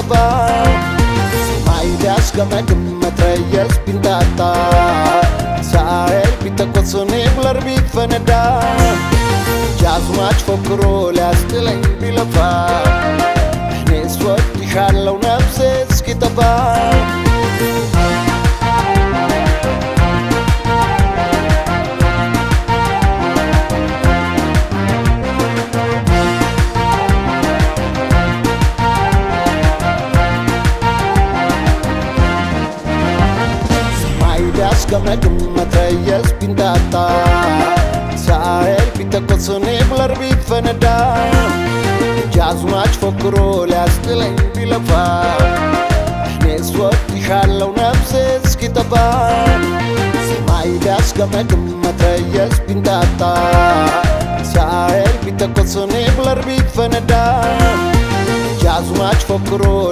እስኪጠፋ፣ ሰማይ ቢያስገመግም መትረየስ ቢንጣጣ፣ ሚሳኤል ቢተኮስ ኒውክለር ቢፈነዳ፣ ደጃዝማች ፎክሮ ሊያስጥለኝ ቢለፋ፣ እኔስ ወድሻለሁ ነፍሴ እስኪጠፋ። ሰማይ ቢያስገመግም መትረየስ ቢንጣጣ፣ ሚሳኤል ቢተኮስ ኒውክለር ቢፈነዳ፣ ደጃዝማች ፎክሮ ሊያስጥለኝ ቢለፋ፣ እኔስ ወድሻለሁ ነፍሴ እስኪጠፋ። ሰማይ ቢያስገመግም መትረየስ ቢንጣጣ፣ ሚሳኤል ቢተኮስ ኒውክለር ቢፈነዳ፣ ደጃዝማች ፎክሮ